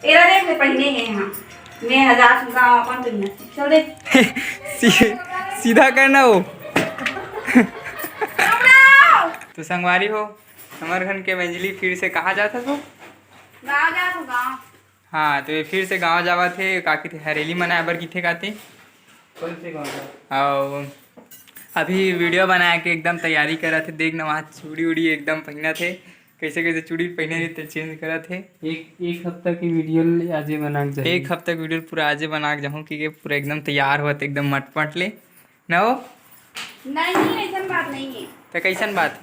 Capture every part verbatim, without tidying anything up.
एला देख ले, पहिने हे। हाँ, मैं हजार सुनता हूँ अपन पहिना। चल देख। सी-, सीधा करना हो। तो संगवारी हो, हमर घर के मंजली फिर से कहाँ जात हस? गाँव जात हूँ, गाँव। हाँ, तो ये फिर से गाँव जावत हे, का कथे, हरेली मनाए बर कथे काते। कौन से गाँव जात? अउ अभी वीडियो बना के एकदम तैयारी करत हे। देख ना, वहाँ चूड़ी उड़ी एकदम पहिनत हे, कैसे कैसे चूड़ी पहिने हे, ते चेंज करत हे। एक, एक हफ्ता की वीडियो ल-, आजे बना के जाही। एक हफ्ता की वीडियो पूरा आजे बना के जाहूँ, कि ये पूरा एकदम तैयार होत, एकदम मटपट ले। ना हो? नहीं, ऐसन बात नहीं है। तो कैसन बात?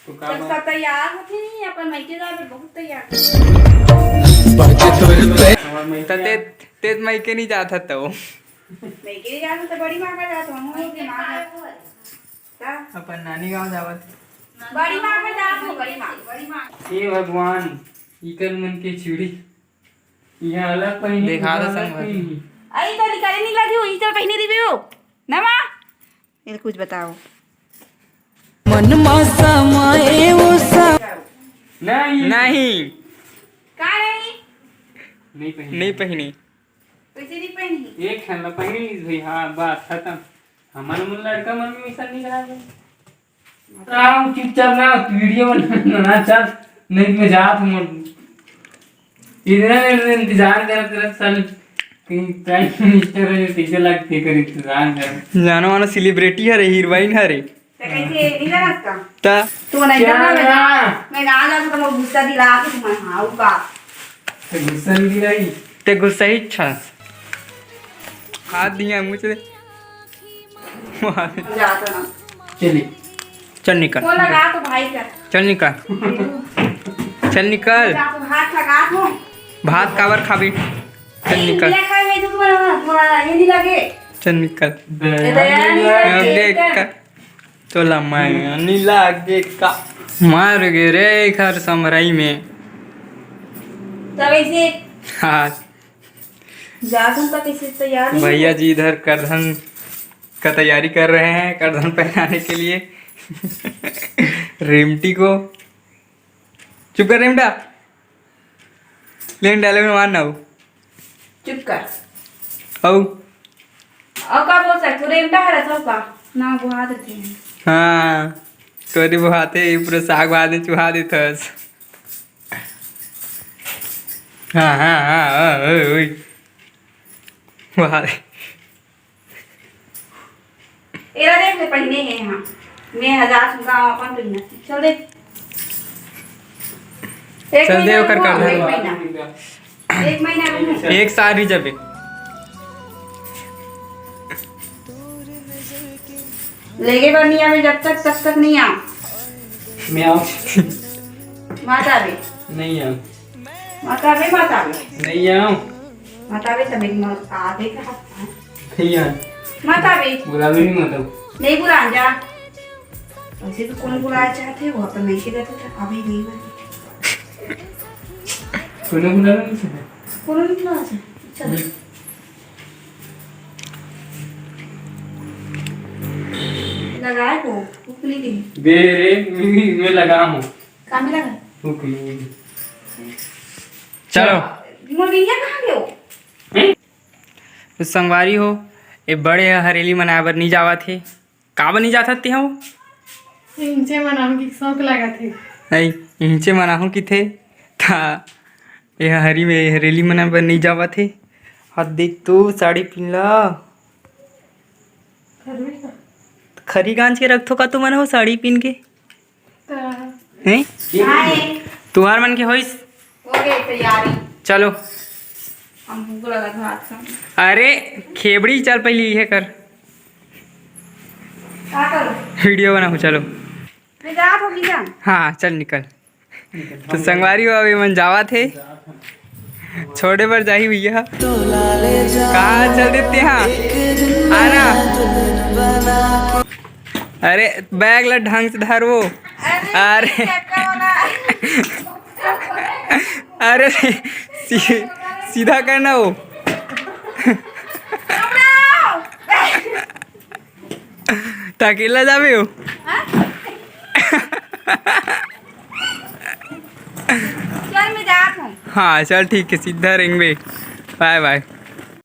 तो का जब बात? सब तैयार होथे नहीं, अपन मइके जाबे, बहुत तैयार। हमर मइके त ते, ते मइके नहीं जात हस तो। मइके नहीं जात हस तो बड़ी माँ का जात हूँ, हम लोग के माँ का। का? अपन नानी गाँव जावत। बड़ी माँ का जात हूँ, बड़ी माँ, बड़ी माँ। हे भगवान, इकर मन के चूड़ी। यहाँ अलग पहिनी, देखा दो यहाँ अलग संगवारी। पहिनी। अरे तो निकाले नहीं लगी हुई, तो पहिने दिबे हो। ना माँ? ये कुछ बताओ। मन मा समाए वो सा- नहीं। नहीं। का नहीं? नहीं पहिनी। नहीं पहिनी। कैसे नहीं पहिनी? एक ठन ला पहिनी लीस भाई, हाँ, बात खत्म। हमन मन लड़का मन में ऐसा नहीं रहा है। राम, चुपचाप ना, तू वीडियो बना, ना चल, नहीं तो मैं जात हूँ। इतना देर से इंतजार करत करत साल कहीं प्राइम मिनिस्टर हो, कैसे लगते कर इंतजार कर। जानो मानो सेलिब्रिटी हरे, हीरोइन हरे। तो कैसे नहीं जानत का? ता? तू नहीं क्या जाना, मैं ना? मैं ना जाऊँ तो मैं गुस्सा दिला के तुम्हें, हाँ, का? तो गुस्सा नहीं दिलाई। ते गुस्सा ही छस। हाथ दिया मुझे। जाता ना। चली। चल निकल। फोन लगा तो भाई का। चल निकल। चल निकल। जा तो हाथ लगा तो। भात काबर खाबे? चल निकल। ये खाए में तो तुम्हारा, तुम्हारा ये नहीं लगे। चल निकल। दया नहीं लगे। देख कर। तोला माया नहीं लागे का? मर गे रे एखर समरई में। तब ऐसे हाँ। जात हन तक इसे तैयार नहीं भैया हुआ। जी इधर करधन का तैयारी कर रहे हैं, करधन पहनाने के लिए। रेमटी को चुप कर रेमटा। लेन डायलॉग में मार ना हो। चुप कर। औ। औ का बोल सकत हो? रेमटा हरस हो का? ना बुहा देते हैं। हाँ, तोरी बुहाते ही पूरा साग भात में चुहा देथस। हाँ, हाँ, हाँ, हाँ, ओए, ओए। वाह। एला देख ले, पहिने हे, हाँ। मैं हजार सुनता हूँ अपन पहिना। चल देख। एक चल दे महीना ओकर हुआ, कर दे। एक महीना। एक महीना रुक। एक साल रह जाबे। लेगे बर नहीं आवे जब तक, तब तक नहीं आ। मैं आऊँ। मत आवे। नहीं आऊँ। मत आवे, मत आवे। नहीं आऊँ। मत आवे तब एक मत आवे का। नहीं आऊँ। मत आवे। बुलावे नहीं मत आऊँ। नहीं बुला जा। वैसे तो कौन बुलाना चाहते हो, अपन नहीं के रहते थे, अभी नहीं बने। कोनो बुलाना नहीं चाहते। कोनो नहीं बुलाना चाहते। चल। हम्म। लगाए को, हुक नहीं दी। दे रे, मैं, मैं लगा हूँ। काम में लगा? हुक नहीं। चलो। मोर बिंदिया कहाँ गयो? तो संगवारी हो, ए बड़े ह हरेली मनाए बर नहीं जावत हे। काबर नहीं जात हस तेहा? इंचे मनाहूं कि शौक लागत हे। नहीं, इंचे मनाहूं किथे। ता ये हरी में हरेली मनाए बर नहीं जावत हे। हाथ देख तो साड़ी पिन ला। खरी गांज के रखथो का तुमन हो साड़ी पिन के? हैं? हाय। तुहार मन के होइस? हो गए तैयारी। चलो। हम भूख लगा था आज का। अरे, खेबड़ी चल पहले ये कर। का करो? वीडियो बनाओ, चलो। मैं जात हों, जा। हाँ, चल निकल। तो संगवारी हो, अभी मन जावत हे। छोड़े बर जाही भैया। कहाँ चल देते हैं? आना। अरे, बैग ला ढंग से धरवो। अरे। अरे, सी-, सीधा करना हो। त अकेला जाबे हो? हाँ? चल, मैं जात हूँ। हाँ, चल ठीक है, सीधा रेंगबे। बाय बाय।